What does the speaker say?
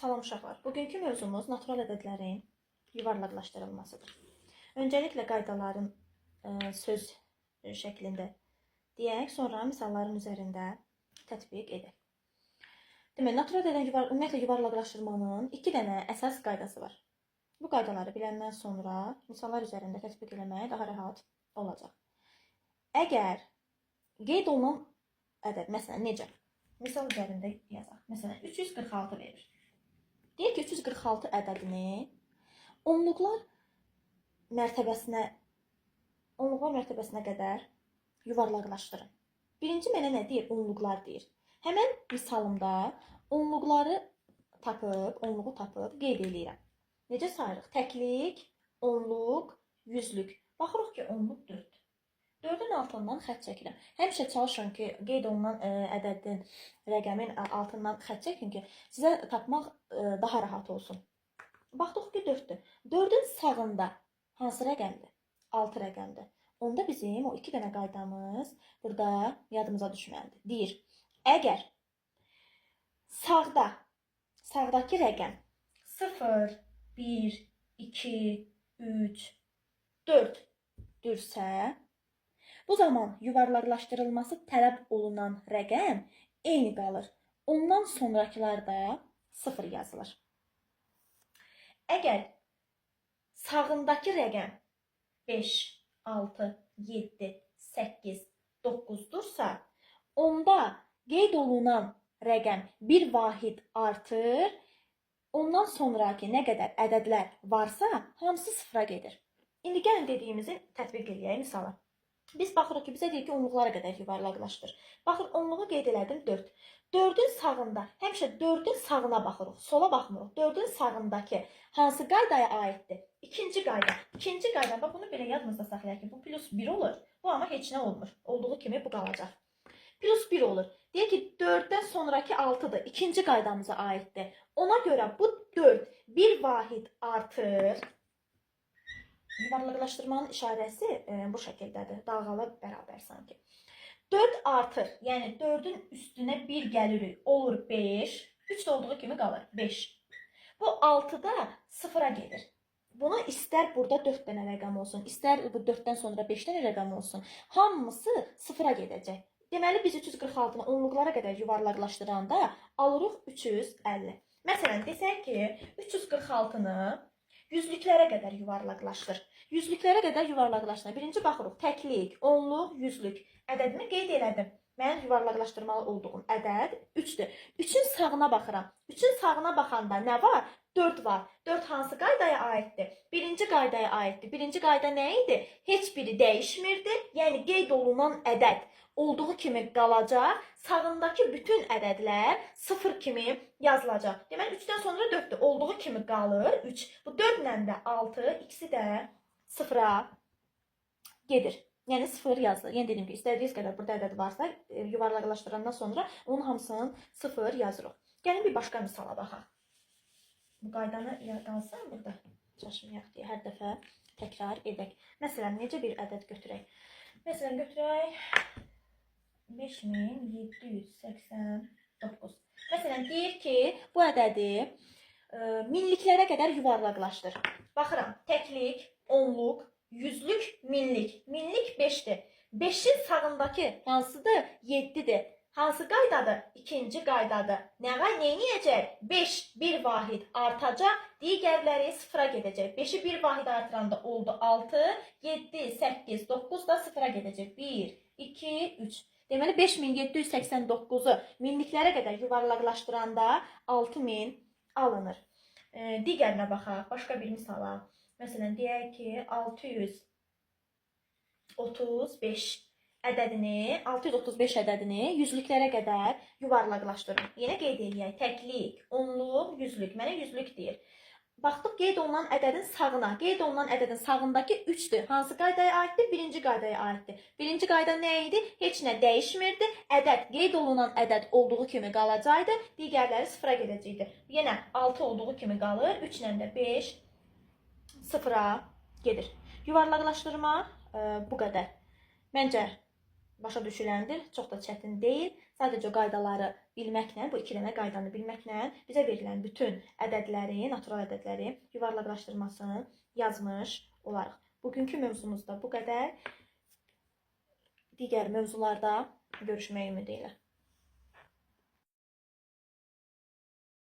Salam uşaqlar. Bugünkü mövzumuz natural ədədlərin yuvarlaqlaşdırılmasıdır. Öncəliklə qaydaların söz şəklində deyək, sonra misalların üzərində tətbiq edək. Deməli, natural ədədlərin ümumiyyətlə yuvarlaqlaşdırmanın iki dənə əsas qaydası var. Bu qaydaları biləndən sonra misallar üzərində tətbiq eləmək daha rahat olacaq. Əgər qeyd olunan ədəd, məsələn, necə? Misal üzərində yazaq. Məsələn, 346 verir. Deyir ki, 346 ədədini onluqlar mərtəbəsinə qədər yuvarlaqlaşdırın. Birinci mənə nə deyir? Onluqlar deyir. Həmən misalımda onluqları tapıb, onluğu tapıb qeyd eləyirəm. Necə sayırıq? Təklik, onluq, yüzlük. Baxırıq ki, onluq 4. 4-ün altından xətt çəkirəm. Həmişə çalışın ki, qeyd olunan ədədin, rəqəmin altından xətt çəkin ki, sizə tapmaq daha rahat olsun. Baxdıq ki, 4-dür. 4-ün sağında hansı rəqəmdir? 6 rəqəmdir. Onda bizim o iki dənə qaydamız burada yadımıza düşməlidir. Deyir, əgər sağdakı rəqəm 0, 1, 2, 3, 4-dürsə, bu zaman yuvarlaqlaşdırılması tələb olunan rəqəm eyni qalır. Ondan sonrakılar da 0 yazılır. Əgər sağındakı rəqəm 5, 6, 7, 8, 9-dursa, onda qeyd olunan rəqəm bir vahid artır. Ondan sonrakı nə qədər ədədlər varsa, hamısı sıfıra gedir. İndi gəlin dediyimizi tətbiq eləyək misala. Biz baxırıq ki, bizə deyir ki, onluqlara qədər yuvarlaqlaşdır. Baxın, onluğu qeyd elədim 4. 4-ün sağında, həmişə 4-ün sağına baxırıq, sola baxmırıq. 4-ün sağındakı hansı qaydaya aiddir? İkinci qayda. İkinci qayda, bax bunu belə yadınızda saxlayaq ki, bu plus 1 olur. Bu amma heç nə olmur. Olduğu kimi bu qalacaq. Plus 1 olur. Deyir ki, 4-dən sonrakı 6-dır. İkinci qaydamıza aiddir. Ona görə bu 4 bir vahid artır. Yuvarlaqlaşdırmanın işarəsi bu şəkildədir. Dalğalı bərabər sanki. 4 artır. Yəni 4-ün üstünə 1 gəlirik. Olur 5. 3 də olduğu kimi qalır. 5. Bu 6 da 0-a gedir. Bunu istər burada 4 dənə rəqəm olsun, istər bu 4-dən sonra 5 dənə rəqəm olsun. Hamısı 0-a gedəcək. Deməli biz 346-nı onluqlara qədər yuvarlaqlaşdıranda alırıq 350. Məsələn, desək ki, 346-nı yüzlüklərə qədər yuvarlaqlaşdır. Yüzlüklərə qədər yuvarlaqlaşdır. Birinci baxırıq təklik, onluq, yüzlük. Ədədimi qeyd elədim. Mənim yuvarlaqlaşdırmalı olduğum ədəd 3-dür. 3-ün sağına baxıram. 3-ün sağına baxanda nə var? 4 var. 4 hansı qaydaya aiddir? Birinci qaydaya aiddir. Birinci qayda nə idi? Heç biri dəyişmirdi. Yəni qeyd olunan ədəd olduğu kimi qalacaq. Sağındakı bütün ədədlər 0 kimi yazılacaq. Deməli 3-dən sonra 4-dür. Olduğu kimi qalır 3. Bu 4 ilə də 6, ikisi də 0-a gedir. Yəni 0 yazılır. Yəni dediyim kimi istədiyiniz qədər burada ədəd varsa, yuvarlaqlaşdırandan sonra onun hamısının 0 yazırıq. Gəlin bir başqa misala baxaq. Bu qaydanı qalsın burada. Çaşmayaq deyə hər dəfə təkrar edək. Məsələn, necə bir ədəd götürək? Məsələn, götürək 5789. Məsələn, deyir ki, bu ədədi minliklərə qədər yuvarlaqlaşdır. Baxıram, təklik, onluq, yüzlük, minlik. Minlik 5-dir. 5-in sağındakı hansıdır? 7-dir. Hansı qaydadır? İkinci qaydadır. Nə eləyəcək? 5 bir vahid artacaq, digərləri sıfıra gedəcək. 5-i bir vahid artıranda oldu 6, 7, 8, 9 da sıfıra gedəcək. 1, 2, 3. Deməli 5789-u minliklərə qədər yuvarlaqlaşdıranda 6000 alınır. Digərinə baxaq, başqa bir misala. Məsələn, deyək ki, 635 ədədini, 635 ədədini yüzlüklərə qədər yuvarlaqlaşdırın. Yenə qeyd eləyək. Təklik, onluq, yüzlük. Mənə yüzlük deyir. Baxdıq qeyd olunan ədədin sağına. Qeyd olunan ədədin sağındakı 3-dür. Hansı qaydaya aiddir? Birinci qaydaya aiddir. Birinci qayda nə idi? Heç nə dəyişmirdi. Ədəd, qeyd olunan ədəd olduğu kimi qalacaqdı. Digərləri sıfıra gedəcəkdi. Yenə 6 olduğu kimi qalır. 3 ilə də 5 sıfıra gedir. Yuvarlaqlaşdırma bu qədər. Məncə başa düşüləndir. Çox da çətin deyil. Sadəcə o qaydaları bilməklə, bu iki dənə qaydanı bilməklə bizə verilən bütün ədədləri, natural ədədləri yuvarlaqlaşdırmasını yazmış olarıq. Bugünkü mövzumuzda bu qədər. Digər mövzularda görüşmək ümidi ilə.